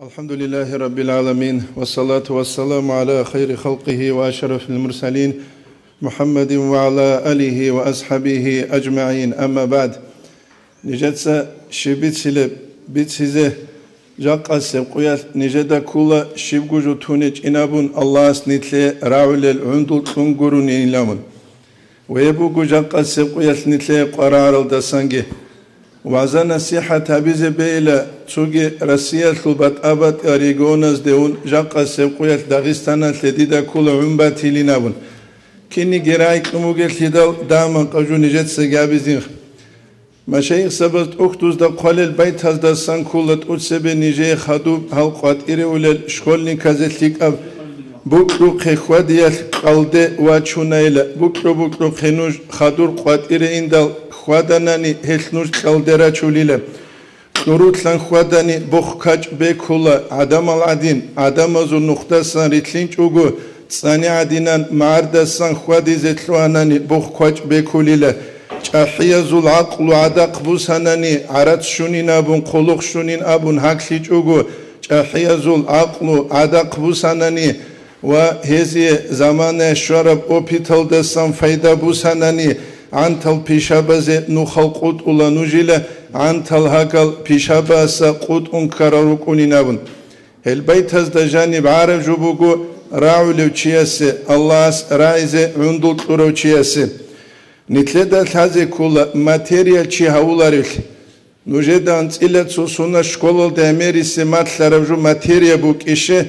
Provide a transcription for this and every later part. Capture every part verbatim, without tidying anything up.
الحمد لله رب العالمين، والصلاة والسلام على خير خلقه وأشرف المرسلين، محمد وعلى آله وأصحابه أجمعين، أما بعد. Нижеца щиб бицилеб, бицизе, жакъасеб къуялъ нижеда ккола щибго жо тунечӀин абун Аллагьас нилъее рагӀулел гӀундул кьун гурони иламун. Гьеб буго жакъасеб къуялъ нилъее къваригӀаралдасанги. ВагӀза-насихӀат гьабизе бейила цоги Россиялъул батӀа-батӀа регионазде ун, жакъасеб къуялъ Дагъистаналъе дида ккола гӀун батилин абун. Кинниги рагӀи кьун бугелъидал, дагьа-макъа жо нижецаги гьабизин. Машайихзабаз тӀухьдузда хъвалел байтаздасан ккола тӀоцебе нижее хадуб гьал къватӀире улел школьниказе лъикӀаб букьухъе хьвадиялъ кьалде вачунайила. Букьу-букьухъе нуж хадур къватӀире индал хьваданани, гьелъ нуж кьалде рачулила. Кьурулъан хьвадани, бухъ-квачӀ бекула, гӀадамал гӀадин, гӀадамазул нухдасан рилълъинчӀого, цӀани гӀадинан магӀардасан хьвадизе лъугьанани, бухъ-квачӀ бекулила. ЧӀахӀиязул гӀакълу гӀадахъ бусанани, гӀарац щунин абун, хъулухъ щунин абун гьаклъичӀого, чӀахӀиязул гӀакълу гӀадахъ бусанани ва гьезие заманаялъ щвараб опыталдасан пайда бусанани, гӀантал пишабазе нухал къутӀула нужила, гӀантал гьагал пишабаса къутӀун ккарал рукӀунин абун. Гьел байтазда жаниб гӀараб жо буго рагӀулев чиясе, Аллагьас рагӀизе гӀундул кьурав чиясе. Нилъеда лъазе ккола материял чи гьавуларевлъи. Нужеда анцӀила цо сунат школалда гӀемерисеб малъараб жо материя букӀище,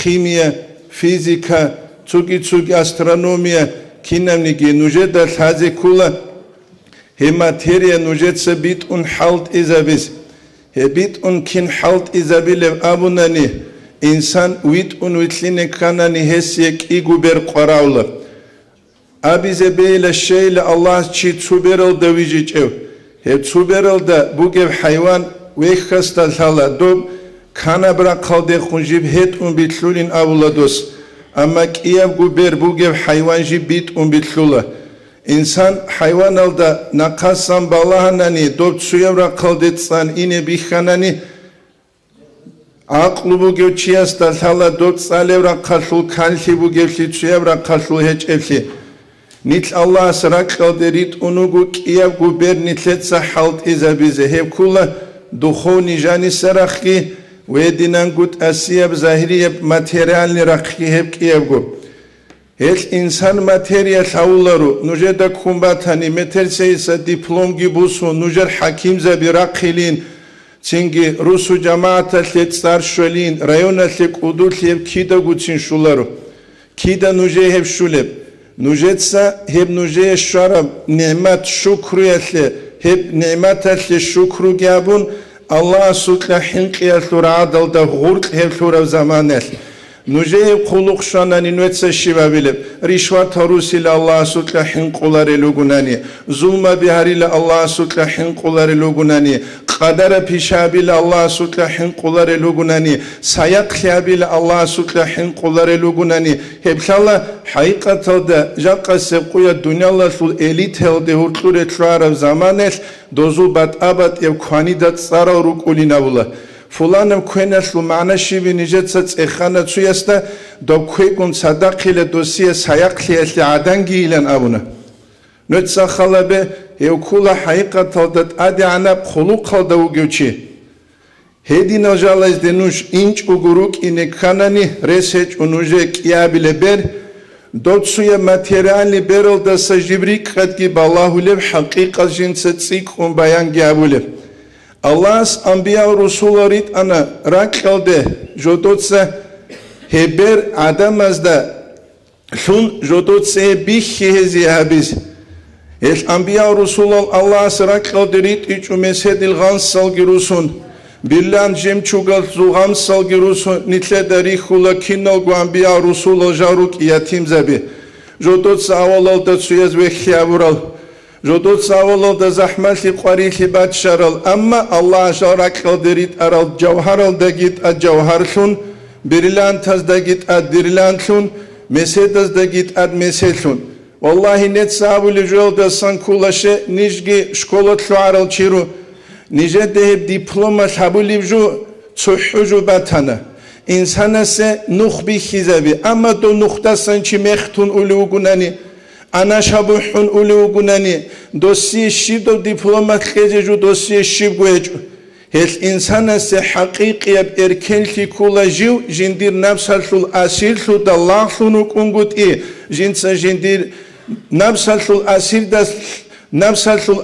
химия, физика, цоги-цоги астрономия, кинабниги нужеда лъазе ккола гьеб материя нужеца битӀун хӀалтӀизабизе. Гьеб битӀун кин хӀалтӀизабилеб абунани, инсан витӀун вилълъине кканани, гьесие кӀиго бер къваригӀула. Абизе бейила щейила Аллагьас чи цо бералда вижичӀев. Гьеб цо бералда бугеб хӀайван вехьасда лъала, доб канаб рахъалдехун жиб гьетӀун билълъулин абула дос, амма кӀиябго бер бугеб хӀайван жиб битӀун билълъула. Инсан хӀайваналда нахъасан балагьанани, доб цояб рахъалде цӀан ине бихьанани, гӀакълу бугев чиясда лъала доб цӀалеб рахъалъул канлъи бугевлъи, цояб рахъалъул гьечӀеблъи. Нилъ Аллагьас ракьалде ритӀун вуго кӀиябго бер нилъеца хӀалтӀизабизе, гьеб ккола духовный жаниса рахъги ва гьединанго тӀасияб загьирияб материальный рахъги гьеб кӀиябго. Гьелъ инсан материялъ гьавуларо, нужеда ккун батани, метерсейиса дипломги бусун, нужер хӀакимзаби рахъилин, цинги русу-жамагӀаталъе цӀар щвелин, районалъе кӀудулъ гьеб кидаго цин щуларо. Кида нужее гьеб щулеб? Нужеца гьеб нужее щвараб нигӀмат шукруялъе, гьеб нигӀматалъе шукруги абун, Аллагьасукьа хӀинкъиялъул рагӀадалда гъуркь гьеб лъураб заманалъ. Нужее гьеб хъулухъ щванани, нужеца щиб абилеб? Ришват гьарусила Аллагьасукьа хӀинкъуларел ругунани, зулмаби гьарила Аллагьасукьа хӀинкъуларел ругунани, къадараб пишабила Аллагьасукьа хӀинкъуларел ругунани, саяхълъи гьабила Аллагьасукьа хӀинкъуларел ругунани, гьеб лъала хӀакъикъаталда жакъасеб къуя дуниялалъул элитаялде гьуркьуре лъугьараб заманалъ дозул батӀа-батӀияб кванида цӀарал рукӀулин абула. Фуланаб квеналъул магӀна щибин нижеца цӀехана цуясда, доб квегун цадахъила досие саяхълъиялъе гӀадангийилан абуна. Нужеца халабе, гьев ккула хӀакъикъаталда тӀадегӀанаб хъулухъалда вугев чи. Гьединал жалазде нуж инчӀого рукӀине кканани, рес гьечӀо нужее кӀиабилеб бер, доб цояб материальный бералдаса жиб рикӀкӀадги балагьулеб хӀакъикъат жинца цӀикӀкӀун баянги гьабулеб. Аллагьас анбиял-русулал ритӀана ракьалде жодоца гьеб бер гӀадамазда лъун, жодоца гьеб бихьи гьезие гьабизе. Гьелъ анбиял-русулал Аллагьас ракьалде ритӀичӀо меседил гъамсалги русун, бриллиант-жемчугалъул гъамсалги русун, нилъеда рихьула киналго анбиял-русулал жал рукӀи ятимзаби. Жодоца авалалда цояз вехьлъи гьабурал, жодоца авалалда захӀмалъи къварилъи баччарал, амма Аллагьас жал ракьалде ритӀарал жавгьаралдаги тӀад жавгьарлъун, бриллиантаздаги тӀад бриллиантлъун, меседаздаги тӀад меседлъун. Валлагьи, нижеца абулеб жоялдасан кколаще, нижги школа лъугӀарал чи ру. Нижеда гьеб дипломалъ гьабулеб жо, ЦохӀо жо батана, инсанасе нух бихьизаби, амма дов нухдасан чи мехтун улев вугунани, анаша бухӀун улев вугунани, досие щиб дов дипломат кьезе жо досие щибго гьечӀо. Гьелъ инсанасе хӀакъикъияб эркенлъи ккола жив жиндир напсалъул асирлъуда лагълъун вукӀунгутӀи, жинца жиндир напсалъул асирдас-, напсалъул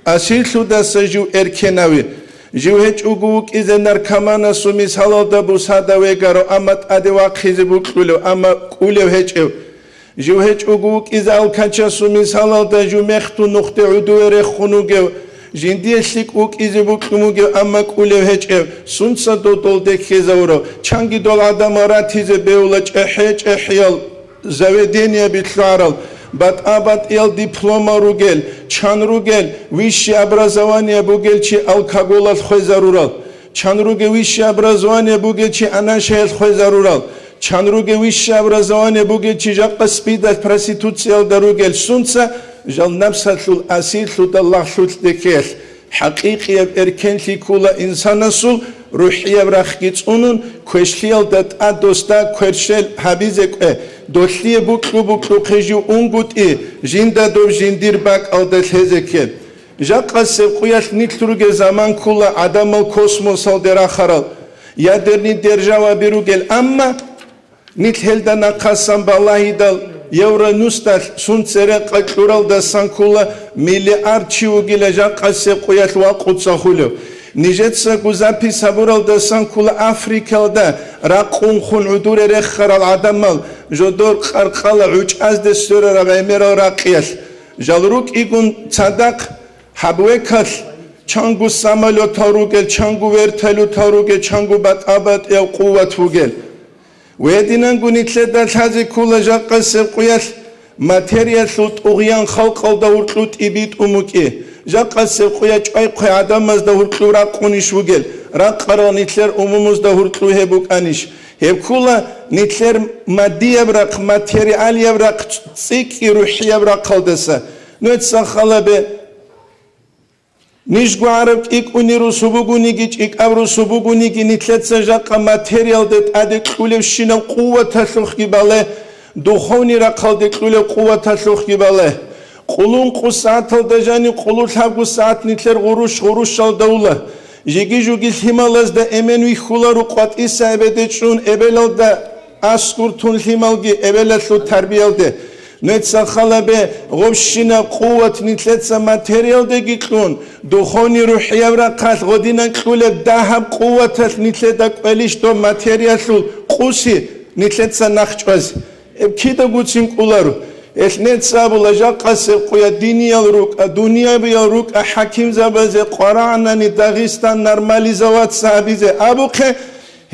асирлъудаса жив эркенави. Жив гьечӀого вукӀизе наркоманасул мисалалда бусада вегаро, амма тӀаде вахъизе букьулев, амма кӀулев гьечӀев. Жив гьечӀого вукӀизе алканчасул мисалалда жив мехтун нухде гӀудуве рехун вугев, жиндие лъикӀ вукӀизе букьун вугев, амма кӀулев гьечӀев, сунца додолде ккезавурав, чанги дол гӀадамал ратизе бевла чӀехӀе-чӀехӀиял заведениеби лъугӀарал, батӀа-батӀиял дипломал ругел, чан ругел, высшее образование бугел чи алкоголалъ хвезарурал, чан ругел высшее образование бугел чи анашаялъ хвезарурал, чан ругел высшее образование бугел чи жакъа спидалъ проституциялда ругел, сунца жал напсалъул асирлъуда лагълъулъ декелъ. ХӀакъикъияб эркенлъи ккола инсанасул рухӀияб рахъги цӀунун, квешлъиялда тӀад досда кверщел гьабизе кӀве, долъие букьу-букьухъе жив унгутӀи, жинда доб жиндир бакӀалда лъезе ккел. Жакъасеб къуялъ нилъ ругел заман ккола гӀадамал космосалде рахарал, ядерный державаби ругел, амма нилъ гьелда нахъасан балагьидал, Евронусдалъ сун церекъа кьуралдасан ккола миллиард чи вугила жакъасеб къуялъ вакъуцахулев. Нижецаго запись гьабуралдасан ккола Африкалда ракъун хун гӀудуре реххарал гӀадамал жодор къаркъала гӀучӀазде сверараб гӀемерал ракъиялъ. Жал рукӀигун цадахъ гьаб векалъ чанго самолетал ругел, чанго вертолетал ругел, чанго батӀа-батӀияв къуват бугел. Гьединанго нилъеда лъазе ккола жакъасеб къуялъ материялъул тӀугъиян халкъалда гьуркьу тӀибитӀун букӀи. Жакъасеб къуя чӀвайхъвай гӀадамазда гьуркьу ракъунищ бугел, ракъарал нилъер умумузда гьуркьу гьеб букӀанищ? Гьеб ккола нилъер мадияб рахъ, материалияб рахъ цӀикӀкӀи рухӀияб рахъалдаса. Нугьеца халабе. Нижго гӀараб кӀикӀуни русу бугониги, чӀикӀаб русу бугониги, нилъеца жакъа материалде тӀаде кьулебщинаб къуваталъухъги бале, духовный рахъалде кьулеб къуваталъухъги бале. Къулункъу сагӀаталда жани къулу лъабго сагӀат нилъер гъурущ-гъурущалда ула. Жиги-жуги лъималазда эмен вихьуларо къватӀиса эбеде чӀун эбелалда аскӀур тун лъималги эбелалъул тарбиялде. Нугьеца халабе гъобщинаб къуват нилъеца материалдеги кьун, духовный рухӀияб рахъалъ гъодинан кьулеб дагьаб къуваталъ нилъеда кӀвелищ доб материалъул къуси нилъеца нахчӀваз. Гьеб кида гуцин кӀуларо? Гьелъ нугьеца абула жакъасеб къуя диниял рукӀа, дуниябиял рукӀа хӀакимзабазе къварагӀанани Дагъистан нормализоваться гьабизе абухъе,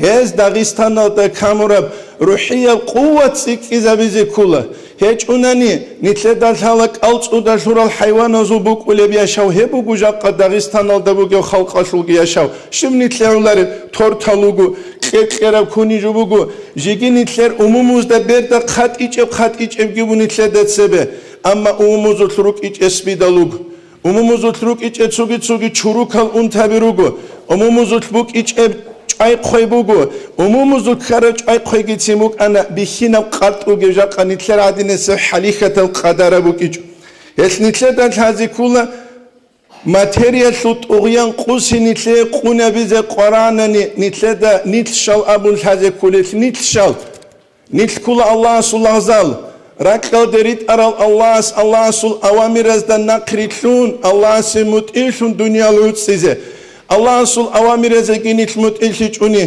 гьез Дагъистаналда камураб рухӀияб къуват цӀикӀкӀизабизе ккола. ГьечӀунани, нилъеда лъала кӀалцӀуда лъурал хӀайваназул букӀулеб яшав гьеб буго жакъа Дагъистаналда бугев халкъалъулги яшав. Щиб нилъе гӀолареб тортал руго, кьекьераб кунижу буго, жиги нилъер умумузда берда хъатӀичӀеб-хъатӀичӀебги бу нилъеда цебе, амма умумузулъ рукӀичӀеб спидал руго. Умумузулъ рукӀичӀеб цуги-цуги чурукал унтаби руго, умумузулъ букӀичӀеб чӀвайхъвей буго, умумузул ккараб чӀвайхъвейгицин букӀана бихьинаб къартӀ бугеб жакъа нилъер гӀадинасеб хӀалихьатал къадараб букӀичӀо. Гьелъ нилъеда лъазе ккола материялъул тӀугъиян къуси нилъее къунабизе къварагӀанани, нилъеда нилъ щал абун лъазе кколелъ нилъ щал. Нилъ ккула Аллагьасул лагъзал, ракьалде ритӀарал Аллагьас, Аллагьасул авамиразда нахъ рилълъун, Аллагьасе мутӀигӀлъун дуниял гӀуцӀизе. Аллагьасул авамиразеги нилъ мутӀигӀлъичӀуни,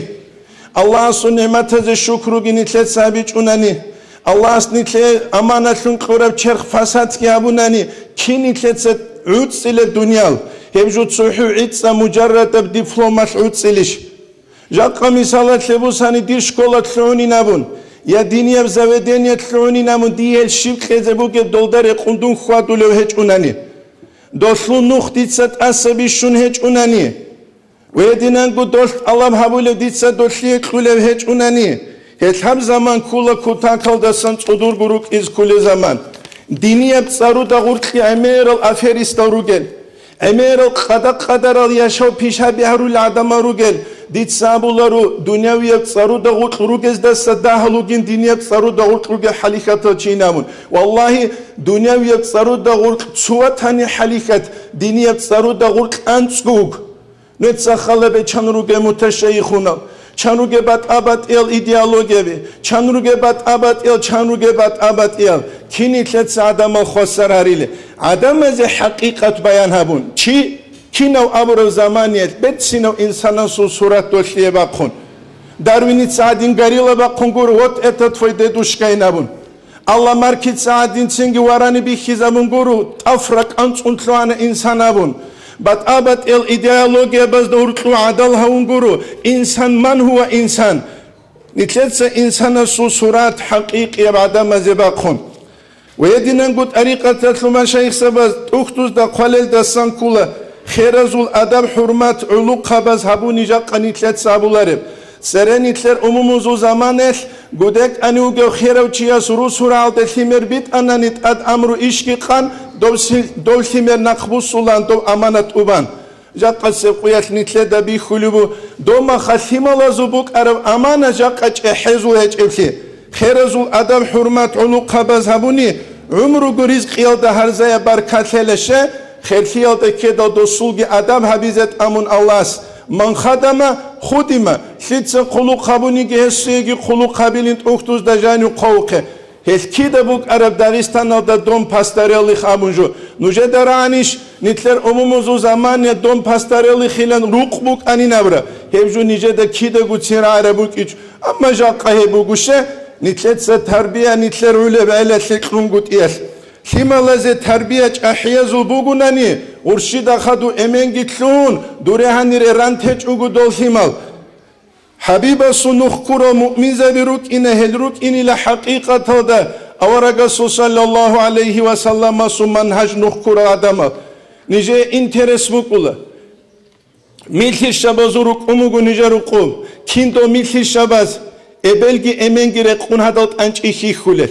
Аллагьасул нигӀматазе шукруги нилъеца гьабичӀунани, Аллагьас нилъее аманатлъун кьураб черх фасадги гьабунани, кин нилъеца гӀуцӀила дуниял? Гьеб жо цохӀо гӀицӀа мужаррадаб дипломалъ гӀуцӀилищ? Жакъа мисалалъе бусани, дир школалъ лъугӀунин абун, я динияб заведениялъ лъугӀунин абун, дие гьел щиб кьезе бугеб долда рекъон дун хьвадулев гьечӀунани. Долъул нух дица тӀаса бищун гьечӀунани. Гьединанго долъ тӀалаб гьабулев дица долъие кьулев гьечӀунани. Гьелъ гьаб заман ккула кутакалдасан цӀодорго рукӀиз ккулел заман. Динияб цӀаруда гъуркьи гӀемерал аферистал ругел. ГӀемерал къада-къадарал яшав пишаби гьарулел гӀадамал ругел, Дица абуларо, дунявияб цӀаруда гъоркь ругездаса дагьал вугин динияб цӀаруда гъоркь ругел хӀалихьатал чийин абун. Валлагьи, дунявияб цӀаруда гъоркь цо ватани хӀалихьат, динияб цӀаруда гъоркь анцӀго вуго. Нуца халабе чан ругел муташайихунал, чан ругел батӀа-батӀиял идеологияби, чан ругел батӀа-батӀиял, чан ругел батӀа-батӀиял, кин нилъеца гӀадамал хвасар гьариле? ГӀадамазе хӀакъикъат баян гьабун, чи кинав абураб заманиялъ берцинав инсанасул сурат долъие бахъун. Дарвиница гӀадин горилла бахъун гуро, вот это твой дедушка ин абун. Алла маркица гӀадинцинги варани бихьизабун гуро, тӀаф ракӀанцӀун лъугьана инсан абун. БатӀа-батӀиял идеологиябазда гьоркьов гӀадал гьавун гуро, инсан ман гьува инсан. Нилъеца инсанасул сурат хӀакъикъияб гӀадамазе бахъун. Ва гьединанго тӀарикъаталъул машайихзабаз тӀухьдузда хъвалелдасан ккола, херазул адаб-хӀурмат гӀулухъабаз гьабуни жакъа нилъеца абулареб. Цере нилъер умумузул заманаялъ гудекӀани вугев херав чияс русуралде лъимер битӀанани тӀад амру ишги къан, дов си-, дов лъимер нахъбуссулан, дов аманат тӀубан. Жакъасеб къуялъ нилъеда бихьулеб бу, дов маха лъималазул букӀараб аманат жакъа чӀехӀезул гьечӀеблъи. Херазул адаб-хӀурмат гӀулухъабаз гьабуни, гӀумруго ризкъиялда гьарзаяб баркат лъела ще, херлъиялда ккедал досулги адаб гьабизе тӀамун Аллагьас. Ман хадама худима, лъица хъулухъ гьабуниги гьесиеги хъулухъ гьабилин тӀухьдузда жанив хъовухъе. Гьелъ кида букӀараб Дагъистаналда дом пастареллих абун жо. Нужеда рагӀанищ, нилъер умумузул замане дом пастареллихилан рукъ букӀанин абра? Гьеб жо нижеда кидаго цин рагӀараб букӀичӀо. Амма жакъа гьеб бугуще, нилъеца тарбия нилъер гӀолеб гӀелалъе кьунгутӀиялъ. Лъималазе тарбия чӀахӀиязул бугунани, гъурщида хадув эменги лъугьун, дуре гьанире ран течӀого дол лъимал. ХӀабибасул нух ккурал муъминзаби рукӀина, гьел рукӀинила хӀакъикъаталда аварагасул саллаллагьу гӀалайгьи ва салламасул мангьаж нух ккурал гӀадамал. Нижее интерес букӀула. Милъишабазул рукӀун буго нижер рукъу. Кин дов милъишабаз, эбелги эменги рекъун гьадал тӀанчӀи хьихьулел?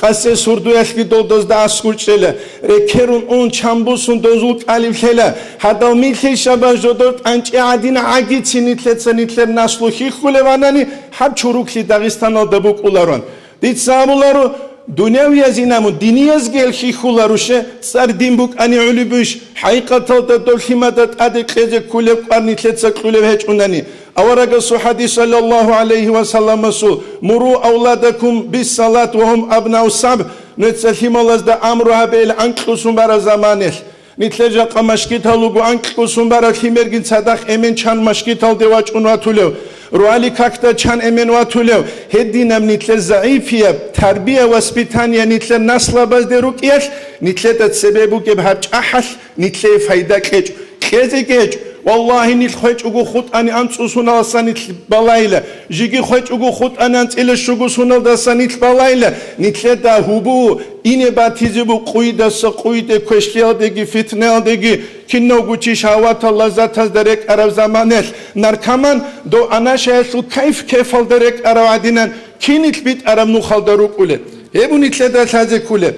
Къасе сурдуялъги дол дозда аскӀор чӀела, рекерун ун чан бусун дозул кӀалиб лъела, гьадал милъишабаз жодор тӀанчӀи гӀадин гӀагицин нилъеца нилъер наслу хьихьулев ванани, гьаб чуруклъи Дагъистаналда букӀуларон. Дица абуларо, дунявиязин абун, диниязги гьел хьихьуларуше, цӀар дин букӀани гӀолеб бугищ, хӀакъикъаталда дов лъимада тӀаде кьезе кколеб кӀвар нилъеца кьулеб гьечӀунани. Аварагасул хӀадис, саллаллагьу гӀалайгьи ва салламасул: «Муру авладакум биссалат ва гьум абнау саб», нуца лъималазда амру гьабейил анкьусун бараб заманелъ. Нилъер жакъа машгитал руго анкьусун бараб лъимергин цадахъ эмен чан машгиталде вачӀун ватулев, руали какда чан эмен ватулев, гьединаб нилъер загӀипияб тарбия-воспитание нилъер наслабазде рукӀиялъ, нилъеда цебе бугеб гьаб чӀахӀалъ нилъее пайда кьечӀо, кьезе гьечӀо. Валлагьи, нилъ хвечӀого хутӀани анцӀусуналдаса нилъ балайла, жиги хвечӀого хутӀани анцӀила щугусуналдаса нилъ балайла, нилъеда гьубу ине батизе бу къуйдаса къуйде, квешлъиялдеги фитнаялдеги, кинавго чи шагьватал лаззатазда рекӀараб заманалъ, наркоман, дов анашаялъул кайф-кефалда рекӀарав гӀадинан, кин нилъ битӀараб нухалда рукӀулел? Гьеб нилъеда лъазе кколеб.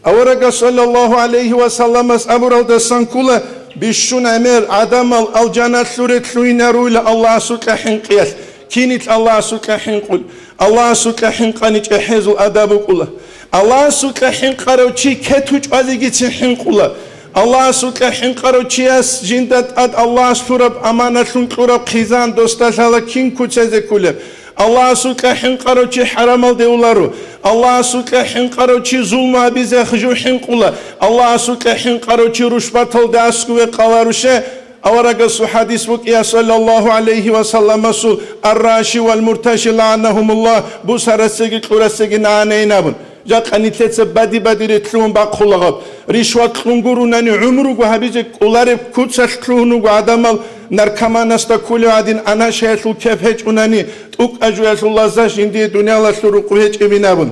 Аварагас саллаллагьу гӀалайгьи ва салламас абуралдасан ккола, бищун гӀемер гӀадамал алжаналъуре лъугьинаруйла Аллагьасукьа хӀинкъиялъ. Кинил Аллагьасукьа хӀинкъул? Аллагьасукьа хӀинкъани чӀехӀезул адаб букӀула. Аллагьасукьа хӀинкъарав чи кету чӀвазегицин хӀинкъула. Аллагьасукьа хӀинкъарав чияс жинда тӀад Аллагьас лъураб аманалъун кьураб хъизан досда лъала кин куцазе кколеб? Аллагьасукьа хӀинкъарав чи хӀарамалде уларо. Аллагьасукьа хӀинкъарав чи зулму гьабизе жив хӀинкъула. Аллагьасукьа хӀинкъарав чи рушбаталде аскуве къаларуше? Аварагасул хӀадис букӀия, саллаллагьу гӀалайгьи ва салламасул: «Ар-раши вал мурташи лагӀанагьумуллагь», бусарасеги кьурасеги нагӀанейин абун. Жакъа нилъеца бади-бадире лъугьун бахъулагъаб. Ришват кьун гурунани гӀумруго гьабизе кӀолареб куцалъ лъугьун вуго гӀадамал, наркоманасда кколев гӀадин, анашаялъул кеп гьечӀунани, тӀукӀа жуялъул лазза жиндие дуниялалъул рукъу гьечӀебин абун.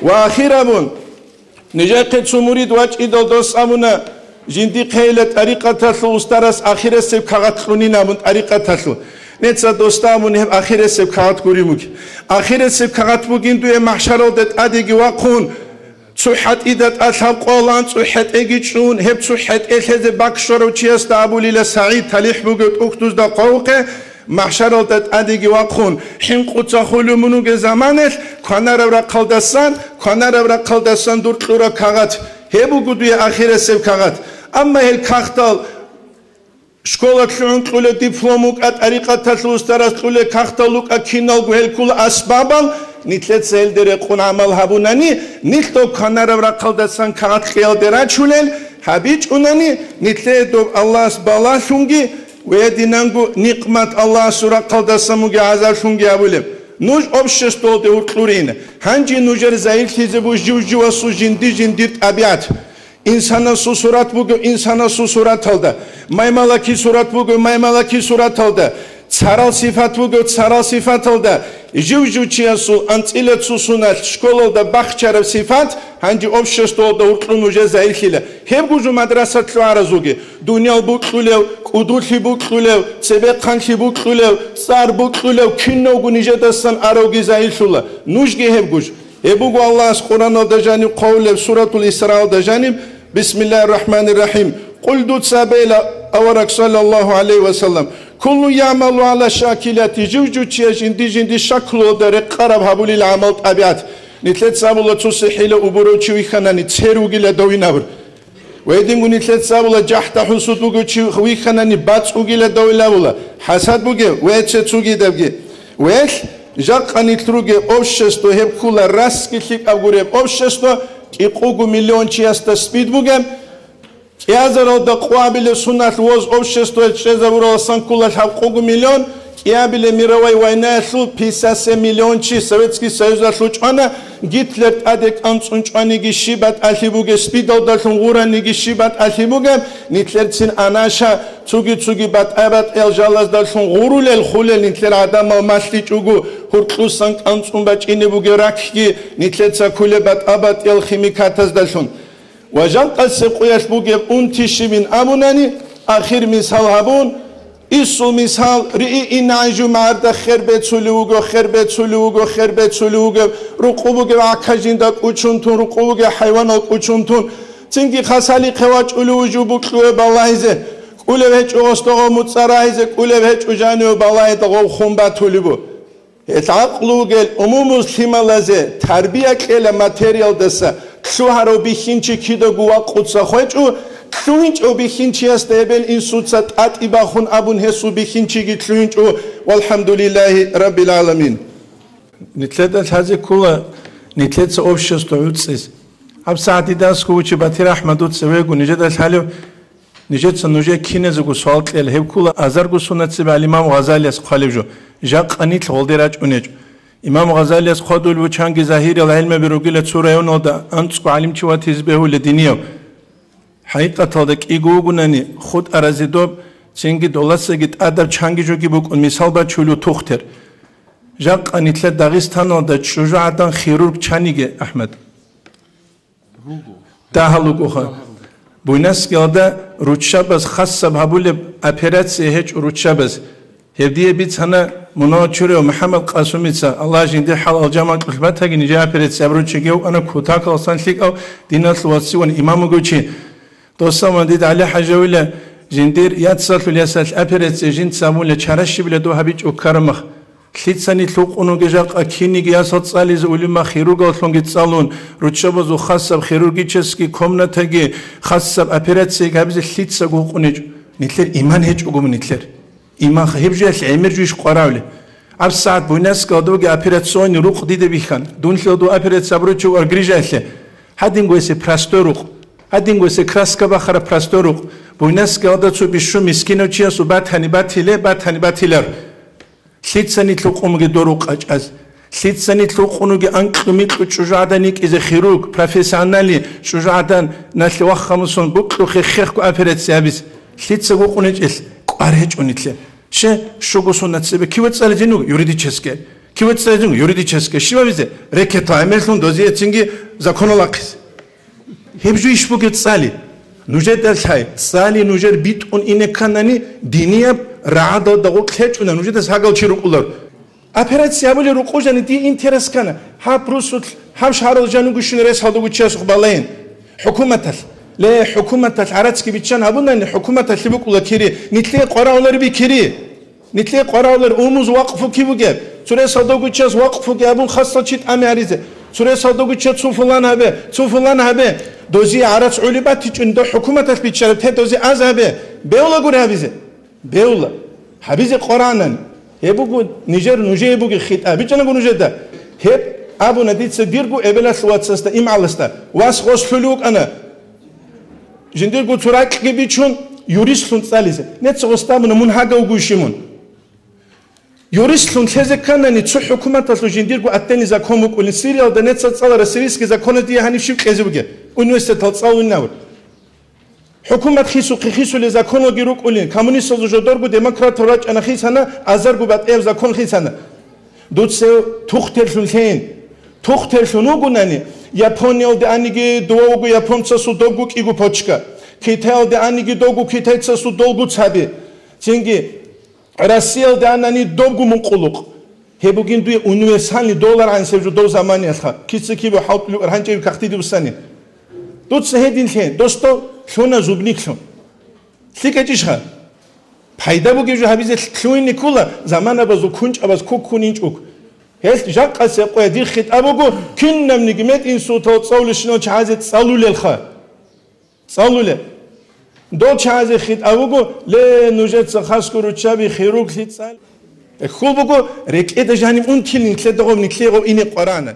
Ва ахир абун, нижехъе цо мурид вачӀидал дос абуна, жиндихъейила тӀарикъаталъул устарас ахирасеб кагъат кьунин абун тӀарикъаталъул. Неца досда абун гьеб ахирасеб кагъат гурин бугеб. Ахирасеб кагъат бугин дуе махӀшаралда тӀадеги вахъун, цо хӀатӀида тӀад лъабкъоялда анцӀу хӀетӀеги чӀун, гьеб цо хӀетӀе лъезе бакӀ щварав чиясда абулила: «СагӀид, талихӀ бугев тӀухьдузда хъвавухъе, МахӀшаралда тӀадеги вахъун, хӀинкъуца хулумунуге заманалъ, кванараб рахъалдасан, кванараб рахъалдасан дур кьураб кагъат. Гьеб буго дуе ахирасеб кагъат. Амма гьел кагътал школа лъугӀун кьула, диплом вукӀа, тӀарикъаталъул устарас кьула, кагътал вукӀа, киналго гьел ккула асбабал, нилъеца гьелде рекъон гӀамал гьабунани, нилъ доб кванараб рахъалдасан кагъат кьеялде рачулел гьабичӀунани, нилъее доб Аллагьас балагьлъунги, Ва гьединанго никъмат Аллагьасул рахъалдасан бугеб гӀазаблъунги абулеб. Нуж обществалде гьуркьурин. Гьанже нужер загьирлъизе буго жив-живасул жинди-жиндир тӀабигӀат. Инсанасул сурат буго инсанасул сураталда, маймалаки сурат буго маймалаки сураталда, царал сифат буго царал сифаталда. Жив-жив чиясул анцӀила цусуналъ школалда бахчараб сифат гьанже обществалда гьуркьун нужер загьирлъила. Гьеб гужу мадраса лъугӀаразулги, дуниял букьулев, кӀудулъи букьулев, цебехъанлъи букьулев, цӀар букьулев, кинавго нижедасан аравги загьирлъула. Нужги гьеб гуж. Гьеб буго Аллагьас Къуръаналда жаниб хъвалеб, Суратул Исраалда жаниб, Бисмиллагьир рахӀманир рахӀим. Къул, дуца абейла, авараг, саллаллагьу гӀалайгьи ва саллам, куллун ягӀмалу гӀала шакилати, жив-жив чияс жинди-жинди шаклуялда рекъараб гьабулел гӀамал тӀабигӀат. Нилъеца абула, цо сихӀила убурав чи вихьанани, цер вугила довинабур. Ва гьединго нилъеца абула, жахӀда-хӀусуд вугев чи вихьанани, бацӀ вугила довилавула. ХӀасад бугев, вецце цугидабги. Велъ, жакъа нилъ ругеб общество гьеб ккула расги лъикӀаб гуреб общество, кӀикъуго миллион чиясда СПИД бугеб, кӀиазаралда къоабилеб суналъ воз обществоялъ чӀезабураласан ккула лъабкъого миллион, кӀиабилеб мировой войнаялъул пятьдесят семь миллион чи Советский Союзалъул чӀвана, Гитлер тӀаде кӀанцӀун чӀваниги щиб батӀалъи бугеб, СПИДалдалъун гъураниги щиб батӀалъи бугеб, нилъерцин анаша, цуги-цуги батӀа-батӀиял жалаздалъун гъурулел хулел нилъер гӀадамал малъичӀого, гьуркьусан кӀанцӀун бачӀине бугеб ракги нилъеца ккулеб батӀа-батӀиял химикатаздалъун. Ва жакъасеб къуялъ бугеб унти щибин абунани, ахир мисал гьабун, исул мисал, рииинагӀи жумагӀарда хер бецулев вуго, хер бецулев вуго, хер бецулев вугев, рукъу бугев гӀака жинда кӀучун тун, рукъу бугев хӀайванал кӀучун тун, цинги хасалихъе вачӀулев вуго букьуе балагьизе, кӀулев гьечӀо гъосдогъо муцӀа рагьизе, кӀулев гьечӀо жаниве балагьида гъов хун батулеб бу. Гьел гӀакълу вугел умумул лъималазе тарбия кьела материалдаса, лъугьарав бихьинчи кидаго вакъуца хвечӀо, лъугьинчӀев бихьинчиясда эбел-инсуца тӀатӀи бахун абун гьесул бихьинчиги лъугьинчӀо, валхӀамдулиллагьи раббил гӀаламин. Нилъеда лъазе ккола нилъеца общество гӀуцӀис. ГьабсагӀат дидасго вучи Батир АхӀмад дуца вего, нижеда лъалев, нижеца нужее киназего суал кьела, гьеб ккола азарго сунат цебе гьал имам Гъазалияс хъвалеб жо, жакъа нилъ гъолде рачӀунечӀо. Имам Гъазалияс хъвадулев вуго чанги загьириял гӀелмаби ругила цо районалда анцӀго гӀалимчи ватизе бегьула динияв. ХӀакъикъаталда кӀиго вугунани, хутӀаразе доб, цинги доласаги тӀадаб чанги жоги букӀун мисал бачулев тухтер. Жакъа нилъер Дагъистаналда чӀужугӀадан хирург чаниги, АхӀмад? Дагьал вугоха. Буйнакскиялда руччабаз хасаб гьабулеб операция гьечӀо руччабаз. Гьеб дие бицана мунагьал чурав МухӀаммад Къасумица, Аллагь жиндир хӀал алжамал кьулъ батаги, нижее операция гьабурав чиги вукӀана кутакаласан лъикӀав диналъул вацигун имам вугев чи. Досаман дида ГӀали-хӀажавила жиндир яцалъул ясалъ операция жинца гьабула чара щибила дов гьабичӀо ккарамах. Лъицани лъукъун вугев жакъа киниги ясал цӀализе улима хирургаллъунги цӀалун, руччабазул хасаб хирургический комнатаги, хасаб операцияги гьабизе лъицаго гьукъунечӀо. Нилъер иман гьечӀого мун нилъер. Иман гьеб жоялъ гӀемер жуйищ къваравли? ГьабсагӀат Буйнакскиялда вугев операционный рукъ дида бихьан. Дунлъила дов операция гьабурав чи вугар грижаялъе. Гьадинго гьесие простой рукъ. Гьадинго гьесие краска бахараб простой рукъ. Буйнакскиялда цо бищун мискинав чиясул батани батиле, батани батилар. Лъицани лъукъун вугев дов рукъ чӀваз? Лъицани лъукъун вугев анкьу-микьу чӀужугӀадан йикӀизе хирург, профессиональный чӀужугӀадан налъи ваххамусун букьухъе хехго операция гьабиз? Лъица гьукъунечӀелъ кӀвар гьечӀо нилъер. Ще, щуго сунат цебе киве цӀализин вуго юридический. Киве цӀализин вуго юридический. Щиб гьабизе? Рекетал гӀемерлъун дозие цинги законал ахъизе. Гьеб жуйищ бугеб цӀали? Нужеда лъай, цӀали нужер битӀун ине кканани, динияб рагӀадалда гъоркь гьечӀуна, нужедаса гьагал чи рукӀулар. Операция гьабулел рукъужани дие интерес ккана. Гьаб русулъ, гьаб шагьарал жанугущин рес гьалда гучиясухъ балагьин. ХӀукуматалъ. Ле, хӀукуматалъ гӀарацги биччан гьабунани, хӀукуматалъе букӀула кири, нилъее къварагьулариби кири. Нитлъе къваралер умуз вакъфу киб бугеб? Цуресалдогучияс вакъфуги абун хасал чи тӀами гьаризе. Цуресалдогуча цу фулан гьабе, цу фулан гьабе. Дозие гӀарац гӀули батичӀун, дов хӀукуматалъ биччараб те дози аз гьабе. Бевла гури гьабизе. Бевла. Гьабизе къваранани. Гьеб буго нижер нужее буги хитӀа. БичӀанаго нужеда. Гьеб абуна дица дирго эбелалъул вацасда, имгӀаласда. Вас гъос лъули вукӀана. Жиндирго цо ракьги бичун, юристлъун цӀализе. Неца гъос абуна, мун гьагав гуйщи мун. Юристлъун лъезе кканани, цо хӀукуматалъул жиндирго аттени закон букӀулин, Сириялда неца цӀалара, сирийский законалъ дие гьаниб щиб кьезе бугеб? Университетал цӀалунин абур. ХӀукумат хисухъе хисулел законалги рукӀулин, коммунистазул жодорго демократал рачӀана хисана, азарго батӀияб закон хисана. Дуца гьев тухтерлъун лъейин. Тухтерлъун вугунани, Япониялде аниги дова вуго японцасул добго кӀиго почка, Китаялде аниги довго китайцасул долго цаби, цинги Россиялда анани добго мукъулукъ. Гьеб бугин дуе универсальный доллар гӀансеб жо дов заманиялъха. Кица кибе хӀалтӀулев аргьанчӀеб кагътиде усани. Дуца гьединлъе, досдо, лъуна зубниклъун. ЛъикӀачӀищха? Пайда бугеб жо гьабизе лъугьине ккола, заманабазул кунчӀабаз куккун инчӀук. Гьелъ жакъасе къоя дир хитӀаб буго, кинабниги метӀинсултал цӀалулещинал чагӀазе цӀалулелха. ЦӀалулел. Дол чагӀазе хитӀаб буго, ле, нужеца хасго руччаби хирурглъи цӀал. Хьул буго, рекӀеда жаниб унтилин, лъедагъаб нитлъегъав ине къварана.